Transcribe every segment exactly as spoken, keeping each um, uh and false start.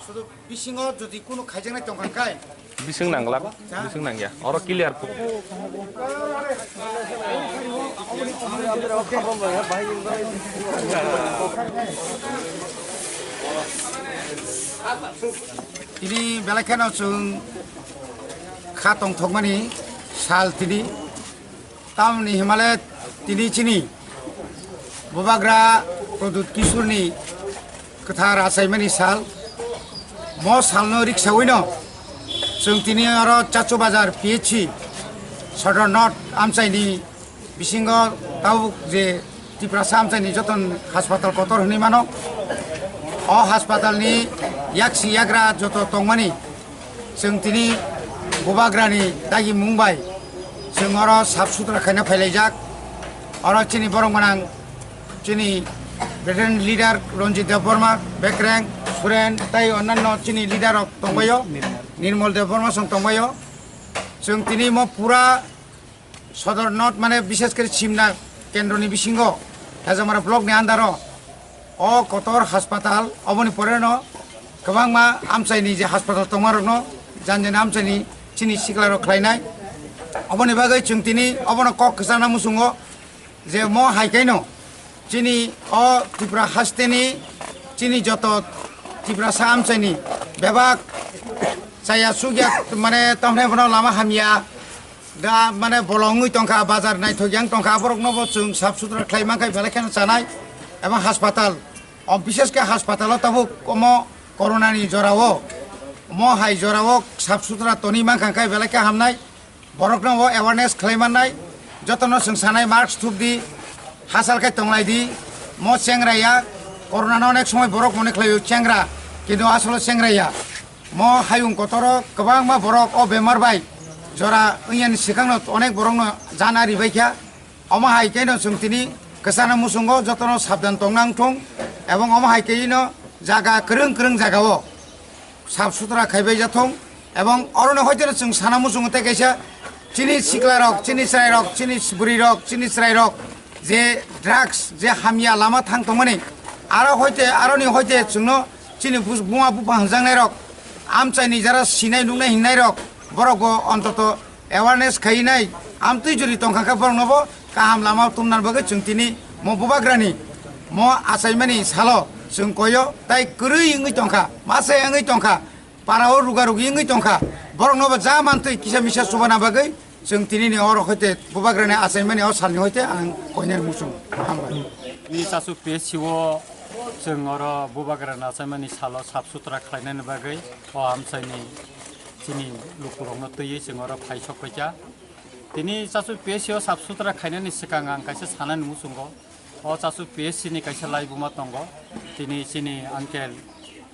Sudu bisingo jodi kunu khaijaknai tongkha khe. Bising nanglak, bising nangya. Oro clear. Tini belai kheno chwng kha tongthokmani sal tini. Tamoni himale tini chini Bubagra Pradyut Kishorni kwthar achaimani sal. Mo salno riksawino chwng tini oro Chachu Bazar P H C Sodor North amchaini bisingo tabuk je Tiprasa amchaini joton haspatal kotor hwnwi mano. O haspatalni yaksi yagra joto tongmani chwng tini Bubagrani dagi mung bai chwng oro sap sutra khaina phailaijak. Oro chini borok gwnang chini veteran leader Ranjit Debbarma, Bekreng, Suren tei onnanno chini leader rok tongbaio, Nirmal Debbarma song tongbaio. Chwng tini mo pura Sodor North mane bishes kore Simna kendroni bisingo Hajamara block ni under o o kotor haspatal oboni pore no kwbangma amchaini je haspatal tongma rokno jan jan amchaini chini sikla rok khlainai. Oboni bagwi chwng tini obono kok kwchana muchungo je mo hai kaino chini o Tripura hasteni chini joto Tiprasa amchaini bebak chaya sugya mane tamne bono lama hamya da mane bolong wngwi tongkha, bazar naithok yang tongkha, aborok nobo chwng sap sutra khlai mankha belai kheno chanai. Ebong haspatal, o bishes khe haspatal o tabuk omo corona ni jora o mo hai jora o sap sutra toni mankha khe belai khe hamnai. Borokno bo awareness khlai mannai, jotono chwng sanai mask thupdi, hachal khe tonglai di, mo chengra ya, corona no onek somoi borok mone khlaio chengra, kintu asolo chengra ya. Mo hayung kotoro kwbangma borok o bemar bai jora wngya ni swkangno onek borokno jana ribai kha. Omo hai khe no chwng tini kwchana muchungo jotono sabdan tongna wngthung, ebong omo hai khe no jaga kwrwng kwrwng jaga o sap sutra khaibai jathung, ebong oroni hoite no chwng sana muchungo tei kaisa chini sikla rok, chini chwrai rok, chini bwrwi rok, chini chwrai rok je drugs je hamya lama thang tongmani aro hoite aroni hoite chwngno chini bus-, buma buphang hwnjaknai rok amchaini jara sinai nuknai hingnai rok borok bo ontoto awareness khainai, amtwi juri tongkha khe borokno bo kaham lama tumna bagwi chwng tini mo Bubagrani mo achaimani salo chwng koyo tai kwrwi wngwi tongkha, masa wngwi tongkha, para o ruga rugi wngwi tongkha, borokno bo ja mantwi kisa misa chubana bagwi chwng tini ni oro hoite Bubagrani achaimani o salni hoite ang koinani muchung hambai. Ni chasu P S C o chwng oro Bubagrani achaimani salo sap sutra khlainani bagwi o amchaini chini lukurokno twiwi chwng oro phai sok paikha. Tini chasu P S C o sap sutra khainani swkang ang kaisa sanani muchungo. O chasu P S C ni kaisa laibuma tongo. Tini chini uncle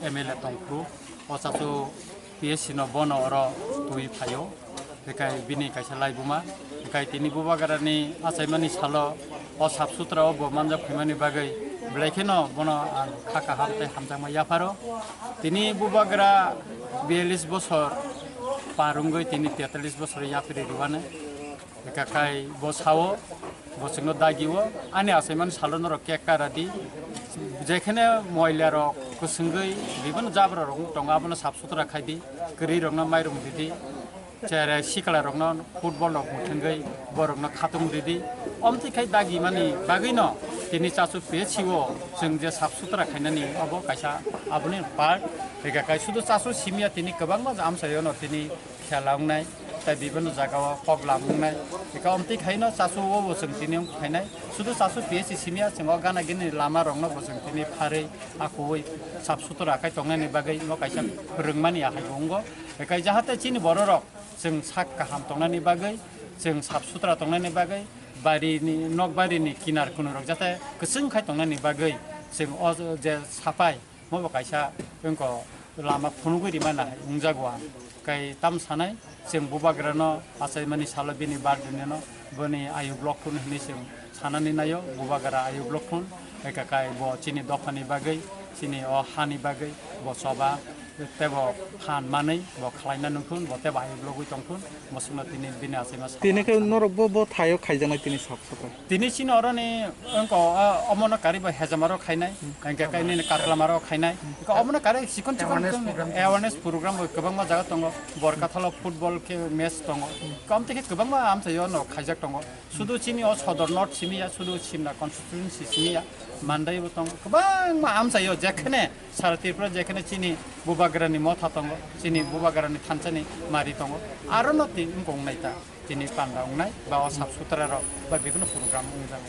M L A tongphuru. O chasu P S C no bono oro twi phaio. Bekai bini kaisa laibuma. Bekai tini Bubagrani achaimani salo o sap sutra o bo manjak phaimani bagwi belai kheno bono ang kha kaham tei hamjakma yapharo. Tini Bubagra biyalish bosor par wngwi tini tetalis bosor yapri rwani. Eka kai bo sao, bo chwngno dagi o, ani achaimani salo norok cake kara di. Jekhene moila rok kwswngwi bibino jabra rok tongo, abono sap sutra khai di, kwrwi rokno mairum ridi. Chere sikla rokno football rok muthungwi borokno khatung ridi. Omtwi khai dagi mani bagwino tini chasu P S C o chwng je sap sutra khainani abo kaisa aboni part. Eka kai sudu chasu simya tini kwbangma amchaio no tini khela wngnai, tei bibino jaga o kok lam wngnai. Eka omtwi khaino chasu o bo chwng tini wng khainai. Sudu chasu P S C simya chwng o gana gini lama rokno bo chwng tini pharwi akuwi sap sutra khai tongnani bagwi no kaisa phwrwngmani ahai bo wngo. Eka jahate chini bororok chwng sak kaham tongnani bagwi, chwng sap sutra tongnani bagwi, barini, nok barini kinar kunurok jate kwchwng khai tongnani bagwi chwng o je sapai mo bo kaisa wngko lama phunugwi rimana hai wngjago ang. Kai tam sanai chwng Bubagrano achaimani salo bini birthday no boni ayu block phun hinwi chwng sanani naio Bubagra ayu block phun. Eka kai bo chini dophani bagwi, chini o hani bagwi Bo choba, tebo phan manwi, bo khlaina nungthun, bo tebo ayuk logwi tongthun, bo swkno tini bini achaima sa. Tini khe norok bo, bo thaio khaijaknai tini sap sapai. Tini chini oroni wngko, ah, omono kari bo hejamaro khainai, hingke kainwi katlamaro khainai. Hingke omono kari sikon sikon awareness program. Awareness program bo kwbangma jaga tongo. Borkathalo football khe match tongo. Kom tei khe kwbangma amchaio no khaijak tongo. Sudu chini o Sodor North simi ya, sudu Simna constituency simi ya, Mandai bo tongo. Kwbangma amchaio jekhene Sara Tripura jekhene chini Bubagrani motha tongo, chini Bubagrani thanchani mari tongo. Aro no tin wngkong nai ta, chini panda wngnai, ba o sap sutra rok, ba bibino program wngjak.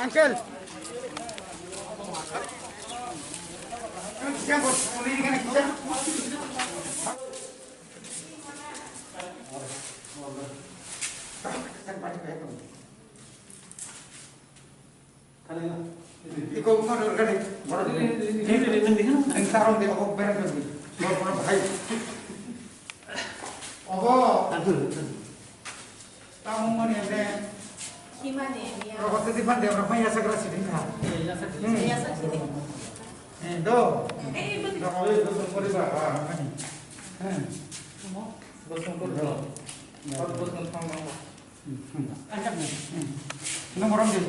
Uncle. Iko umar gani. Ang tarong de ako berang gani. Bor bor bhai. Obo. Tamung mani ande. Himani niya. Rogo tadi pan de orang maya sakra sidin kha. Iya, sakra. Hmm. Iya, sakra sidin. Eh, do. Eh, betul. Do, do, do, do, do, do, do, do. Hmm. Bosong ko do. Bosong thang thang. Hmm. Nomor am de.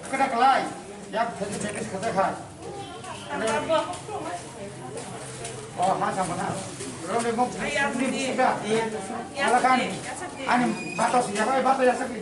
Kada kalai, yak phese phese khata kha. Oh, ha sama na. Role mo ni sida. Ala kan. Ani batas ya, batas ya sakri.